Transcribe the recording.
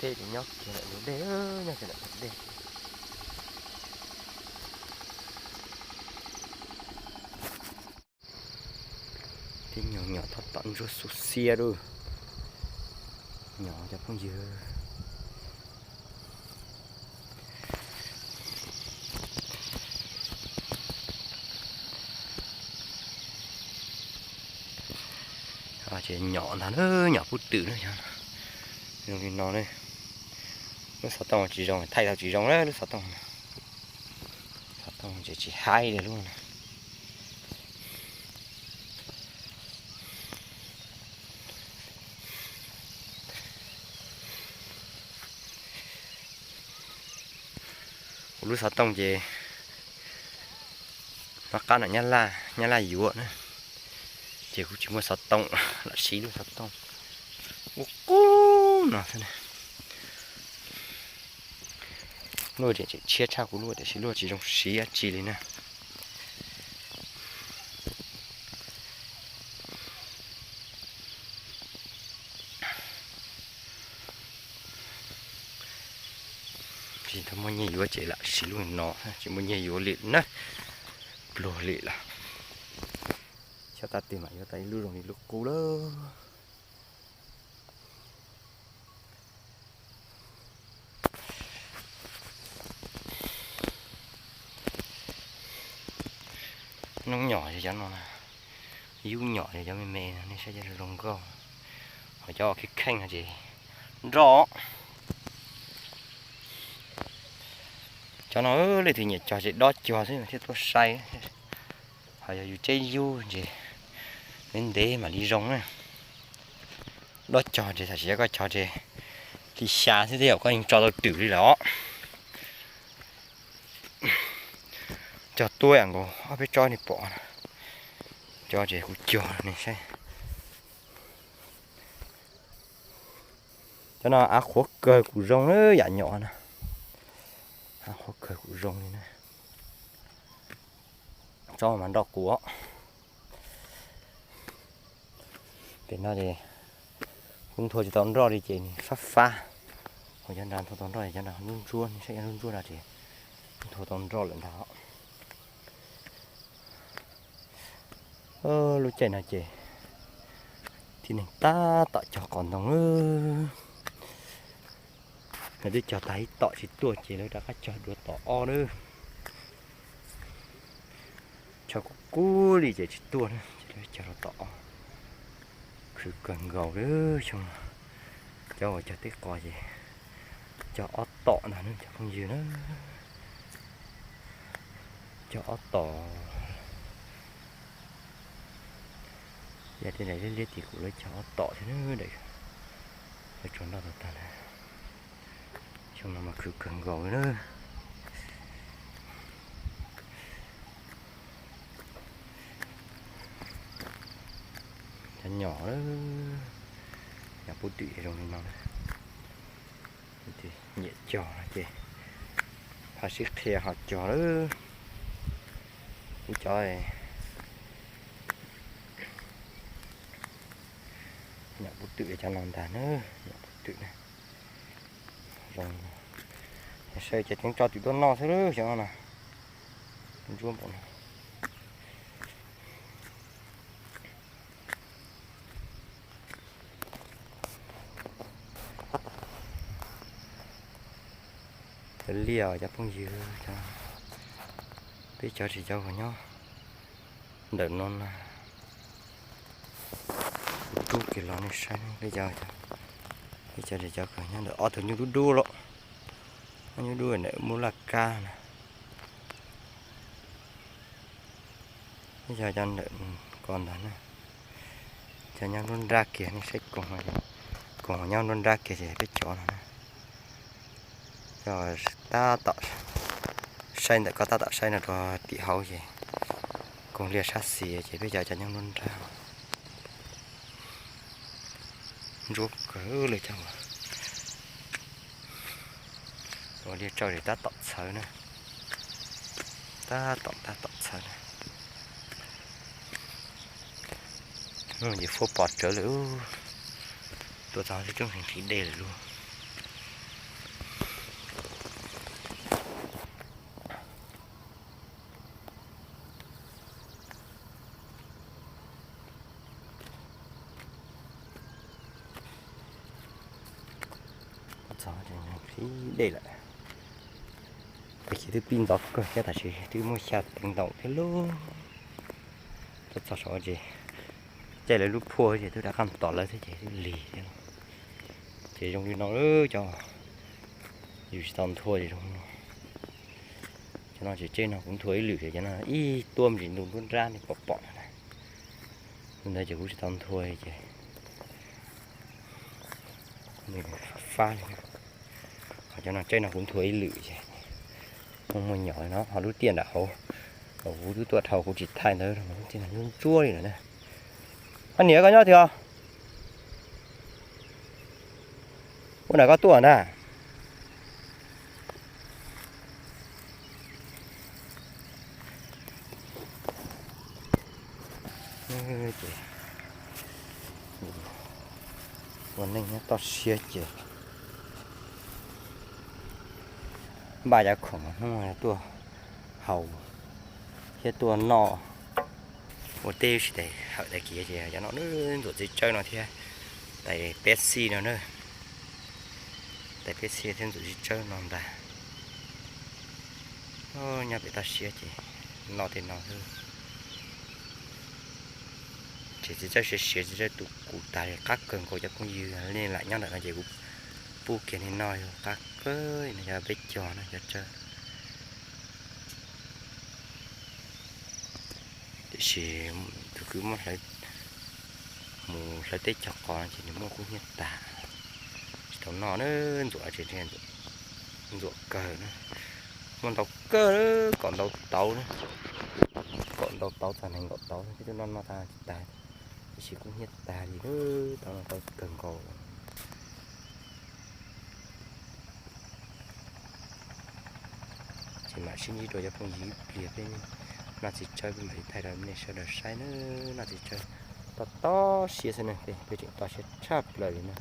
Dej ces nyob kiag ntawm ntug dej, nyob kiag ntawm ntug dej. Tib nyuag nyom thoj tom ntsuab xub xiab lawm. Nyom cov phooj ywg. Ces nyom ntag na, nyom pub twm na, zoo li no ne. Lub xov tooj tsis zoo, thaij tau tsis zoo lawm lub xov tooj. Xov tooj ces tsis haib li lub no. Kuv lub xov tooj ces nov qab nram Nyab Laj, Nyab Laj yuav na, ces kuv tsis muaj xov tooj lam siv lub xov tooj ua qub no xwb na. Luaj tseem tshiab tshaj kuv lub tiam sis luaj tsis zoo siv dab tsi li na. Tsis tau muaj nyiaj yuav ces lam siv lub no, tsis muaj nyiaj yuav li na, pluag li lawm. Xyov tab twg mam yuav tau ib lub zoo li lub qub lawm. Noob nyom yog cov no, yub nyom yog cov me me no, nej saib cov zoo nkauj. Ho cov kheej kheej no ces nroj. Cov no leej twg nyiam cog ces dob cog xwb thiaj tuaj sai. Ho yog yus tseb yub ces ntev ntev mam li zoo na. Dob cog ces tam sim koj cog ces li xya xwb thiab koj yeej tso tau twm li lawm os. Cog tuaj ib yam nkaus ob peb tsob nej pom. Cov ces kuv cog nej saib. Cov no av qhuav kawg kuv zoo na, yam nyom na. Av qhuav kawg kuv zoo li na. Tsob mas nroj quav. Pem no ces kuv nthua tsis tau nroj li ces nws fab fab. Ho cov nrad nthua tau nroj, cov nrad ntsuab ntsuab, nej saib ntsuab ntsuab no ces nthua tau nroj lawm ntag. Lub caij no ces tib neeg tab tom cog qos ntoo. Lawv twb cog tag ib tom tsis tuaj ces lawv rov qab cog dua tom ob lawm. Cog kub kub li ces tsis tuaj na, ces lawv cog rau tom ob. Khwv kawg nkaus li xyoo no. Cov uas cog tib qos ces cog ob tom ntag na cov phooj ywg na. Cog ob tom. Yog tej daim liab liab tim kuv lawv cog ob tom thiab na, lawv tsuas nroj tag tag na. Xyoo no mas khwv kawg nkaus li na. Cov nyom, nyom pub twm zoo li no. Nyiam cog no ces ho sib qhia ho cog lawm. Ib cov nyom pub twm cov no ntag na, nyom pub twm na. Zoo, saib ces teev tso twm tuaj noj xwb xyoo no na. Ntsuab npaum no. Cov liaj cov phooj ywg, peb cov tsis cov uas nyob ntawm no na. Kuv rub kiag los nej saib, peb cov, peb cov tsis cov uas nyob ntawm ob tug nyuj dub dub los, ob nyuj dub ntawm muaj laj kab na. Peb cov cov ntawm ko ntag na. Cov nyob nruab nrab kiag nej saib, koog, koog nyob nruab nrab kiag ces peb cov no na. Cov tab tom saib ntawm ko, tab tom saib no rau tim hauv ces koog liaj sab xis ces peb cov cov nyob nruab nrab. Ntsuab kawg li cov ua liaj tsawj ces tab tom txhawv na. Tab tom, tab tom txhawv na. Ces fuab pos rawv lawm, tuaj txog tib roob nqhis dej lawm lauj. Txog dej lawm, ces twb pib ntxov kawg thiab, tab sis twb muab xya teev ntaus thiab lauj. Tuaj txog saud ces caij lawv lub phuaj ces twb rov qab tos lawv thiab ces twb lig thiab lauj. Ces zoo li no, cov yus tsis tau nthua ces zoo no. Cov no ces tsev no kuv nthua ib lwm ces cov no ib tuaj ntsis ntu nruab nrab nej pom pom no na. Hnub ntawd ces kuv tsis tau nthua ces nws fab fab li. Ho cov no tsev no kuv nthua ib lwm ces muaj muaj nyom no ho lub tiaj nram hauv, kuv twb tuaj dhau kuv tsis thaij ntawd, lub tiaj no ntsuab ntsuab li lawm na. Koj niam koj nyob twg os? Ua ntawm koj tuaj ntag. Ces ua neej nyob toj siab ces npaj cov khoom hnub tuaj haus thiab tuaj noj. Ua teb ib sim tais hawm tais kiv ces cov no ntxuam txiv tsawb no thiab tais peb xij no na. Tais peb xij thiab ntxuam txiv tsawb no ntag. Nyob pem toj siab ces noj tej no xwb. Ces txiv tsawb siav siav, txiv tsawb tu kuv tas li, qab kawg nkaus cov phooj ywg. Nej lam nyob ntawm no ces kuv pub kiag nej noj, yog qab kawg no, yog peb cog no cov tsawb. Tiam sis tus kwv muab hlawv mus hlawv teb cog qos no ces nws muaj kub hnyiab tag, tsis tau noj na. Ntxuam tsis ntxuam kawg na, muaj ntau kawg, kom ntau tauv na, kom ntau tauv txog nees nkaum tauv thiab, twb noj noj tag tsis tag, tiam sis kub hnyiab tag li, tau no tau kawg nkaus. Ces mam sib ntsib dua cov phooj ywg ib pliag, peb noj txiv tsawb peb mam li thaij rau nej sawv daws saib na. Noj txiv tsawb toj toj siab xwb na, peb tseem toj siab tshaj plaws li na.